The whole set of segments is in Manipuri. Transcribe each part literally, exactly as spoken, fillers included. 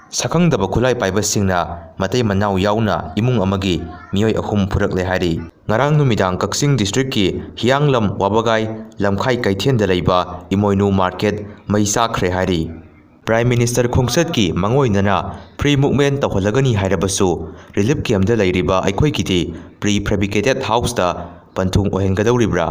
ꯁꯛꯈꯪꯗꯕ ꯈꯨꯠꯂꯥꯏ ꯄꯥꯏꯕꯁꯤꯡꯅ ꯃꯇꯩ ꯃꯅꯥꯎ ꯌꯥꯎꯅ ꯏꯃꯨꯡ ꯑꯃꯒꯤ ꯃꯤꯑꯣꯏ ꯑꯍꯨꯝ ꯐꯨꯔꯛꯂꯦ ꯍꯥꯏꯔꯤ꯫ ꯉꯔꯥꯡ ꯅꯨꯃꯤꯗꯥꯡ ꯀꯛꯆꯤꯡ district ꯀꯤ ꯍꯤꯌꯥꯡꯂꯝ ꯋꯥꯕꯒꯥꯏ ꯂꯝꯈꯥꯏ ꯀꯩꯊꯦꯜꯗ ꯂꯩꯕ ꯏꯃꯣꯏꯅꯨ market ꯃꯩ ꯆꯥꯛꯈ꯭ꯔꯦ ꯍꯥꯏꯔꯤ꯫ Prime Minister ꯈꯣꯡꯆꯠꯀꯤ ꯃꯥꯡꯑꯣꯏꯅꯅ free movement ꯇꯧꯍꯜꯂꯒꯅꯤ ꯍꯥꯏꯔꯕꯁꯨ, relief camp ꯇ ꯂꯩꯔꯤꯕ ꯑꯩꯈꯣꯏꯒꯤꯗꯤ prefabricated house ꯇ ꯄꯟꯊꯨꯡ ꯑꯣꯏꯍꯟꯒꯗꯧꯔꯤꯕ꯭ꯔꯥ?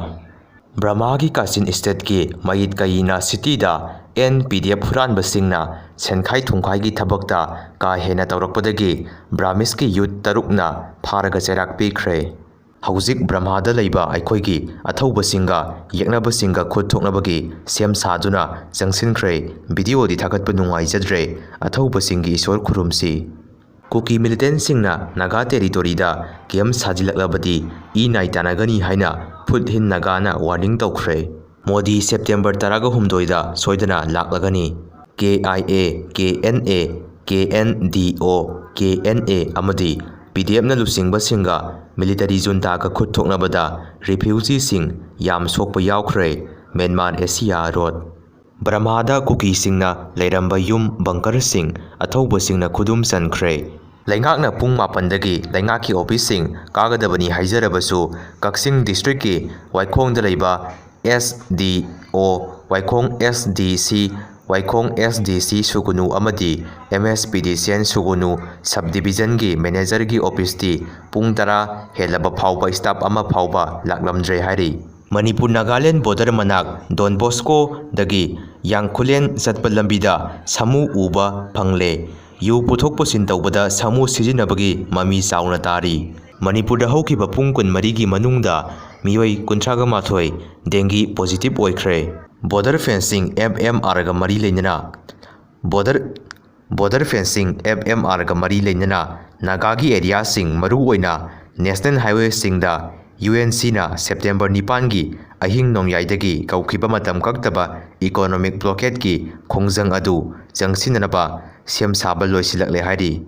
ꯕꯔꯃꯥꯒꯤ ꯀꯥꯆꯤꯟ state ꯀꯤ ꯃꯌꯤꯠ ꯀꯌꯤꯅꯥ city ꯗ N P D F ꯍꯨꯔꯥꯟꯕꯁꯤꯡꯅ ꯁꯦꯟꯈꯥꯏ ꯊꯨꯝꯈꯥꯏꯒꯤ ꯊꯕꯛꯇ ꯀꯥ ꯍꯦꯟꯅ ꯇꯧꯔꯛꯄꯗꯒꯤ Burmese ꯀꯤ youth ꯇꯔꯨꯛꯅ ꯐꯥꯔꯒ ꯆꯩꯔꯥꯛ ꯄꯤꯈ꯭ꯔꯦ꯫ ꯍꯧꯖꯤꯛ ꯕꯔꯃꯥꯗ ꯂꯩꯕ ꯑꯩꯈꯣꯏꯒꯤ ꯑꯊꯧꯕꯁꯤꯡꯒ ꯌꯦꯛꯅꯕꯁꯤꯡꯒ ꯈꯨꯠ ꯊꯣꯛꯅꯕꯒꯤ ꯁꯦꯝ ꯁꯥꯗꯨꯅ ꯆꯪꯁꯤꯟꯈ꯭ꯔꯦ꯫ Video ꯗꯤ ꯊꯥꯒꯠꯄ ꯅꯨꯡꯉꯥꯏꯖꯗ꯭ꯔꯦ꯫ ꯑꯊꯧꯕꯁꯤꯡꯒꯤ ꯏꯁꯣꯔ ꯈꯨꯔꯨꯝꯁꯤ꯫ ꯀꯨꯀꯤ militant ꯁꯤꯡꯅ ꯅꯥꯒꯥ territory ꯗ camp ꯁꯥꯖꯤꯜꯂꯛꯂꯕꯗꯤ ꯏ ꯅꯥꯏ ꯇꯥꯟꯅꯒꯅꯤ ꯍꯥꯏꯅ Food Hin Naga ꯅ warning ꯇꯧꯈ꯭ꯔꯦ꯫ ꯃꯣꯗꯤ September ꯇꯔꯥꯒ ꯍꯨꯝꯗꯣꯏꯗ ꯁꯣꯏꯗꯅ ꯂꯥꯛꯂꯒꯅꯤ꯫ K I A, K N A, K N D O, K N A ꯑꯃꯗꯤ P D F ꯅ ꯂꯨꯆꯤꯡꯕꯁꯤꯡꯒ military junta ꯒ ꯈꯨꯠ ꯊꯣꯛꯅꯕꯗ refugee ꯁꯤꯡ ꯌꯥꯝ ꯁꯣꯛꯄ ꯌꯥꯎꯈ꯭ꯔꯦ꯫ Myanmar Asia Road꯫ ꯕꯔꯃꯥꯗ ꯀꯨꯀꯤꯁꯤꯡꯅ ꯂꯩꯔꯝꯕ ꯌꯨꯝ bunker ꯁꯤꯡ ꯑꯊꯧꯕꯁꯤꯡꯅ ꯈꯨꯗꯨꯝ ꯆꯟꯈ꯭ꯔꯦ꯫ ꯂꯩꯉꯥꯛꯅ ꯄꯨꯡ ꯃꯥꯄꯟꯗꯒꯤ ꯂꯩꯉꯥꯛꯀꯤ office ꯁꯤꯡ ꯀꯥꯒꯗꯕꯅꯤ ꯍꯥꯏꯖꯔꯕꯁꯨ, ꯀꯛꯆꯤꯡ district ꯀꯤ ꯋꯥꯏꯈꯣꯡꯗ ꯂꯩꯕ S D O, ꯋꯥꯏꯈꯣꯡ S D C, ꯋꯥꯏꯈꯣꯡ S D C ꯁꯨꯒꯨꯅꯨ ꯑꯃꯗꯤ M S P D C N ꯁꯨꯒꯨꯅꯨ sub division ꯒꯤ manager ꯒꯤ office ꯇꯤ ꯄꯨꯡ ꯇꯔꯥ ꯍꯦꯜꯂꯕ ꯐꯥꯎꯕ staff ꯑꯃ ꯐꯥꯎꯕ ꯂꯥꯛꯂꯝꯗ꯭ꯔꯦ ꯍꯥꯏꯔꯤ꯫ ꯃꯅꯤꯄꯨꯔ ꯅꯥꯒꯥꯂꯦꯟ border ꯃꯅꯥꯛ ꯗꯣꯟ ꯕꯣꯁꯀꯣꯗꯒꯤ ꯌꯥꯡꯈꯨꯂꯦꯟ ꯆꯠꯄ ꯂꯝꯕꯤꯗ ꯁꯥꯃꯨ ꯎꯕ ꯐꯪꯂꯦ꯫ ꯌꯨ ꯄꯨꯊꯣꯛ ꯄꯨꯁꯤꯟ ꯇꯧꯕꯗ ꯁꯥꯃꯨ ꯁꯤꯖꯤꯟꯅꯕꯒꯤ ꯃꯃꯤ ꯆꯥꯎꯅ ꯇꯥꯔꯤ꯫ ꯃꯅꯤꯄꯨꯔꯗ ꯍꯧꯈꯤꯕ ꯄꯨꯡ ꯀꯨꯟꯃꯔꯤꯒꯤ ꯃꯅꯨꯡꯗ ꯃꯤꯑꯣꯏ ꯀꯨꯟꯊ꯭ꯔꯥꯒ ꯃꯥꯊꯣꯏ dengue positive ꯑꯣꯏꯈ꯭ꯔꯦ꯫ Border fencing F M R ꯒ ꯃꯔꯤ ꯂꯩꯅꯅ border Border fencing F M R ꯒ ꯃꯔꯤ ꯂꯩꯅꯅ ꯅꯥꯒꯥꯒꯤ area ꯁꯤꯡ, ꯃꯔꯨꯑꯣꯏꯅ national highway ꯁꯤꯡꯗ U N C ꯅ September ꯅꯤꯄꯥꯟꯒꯤ ꯑꯍꯤꯡ ꯅꯣꯡꯌꯥꯏꯗꯒꯤ ꯀꯧꯈꯤꯕ ꯃꯇꯝ ꯀꯛꯇꯕ economic blockade ꯀꯤ ꯈꯣꯡꯖꯪ ꯑꯗꯨ ꯆꯪꯁꯤꯟꯅꯅꯕ ꯁꯦꯝ ꯁꯥꯕ ꯂꯣꯏꯁꯤꯜꯂꯛꯂꯦ ꯍꯥꯏꯔꯤ꯫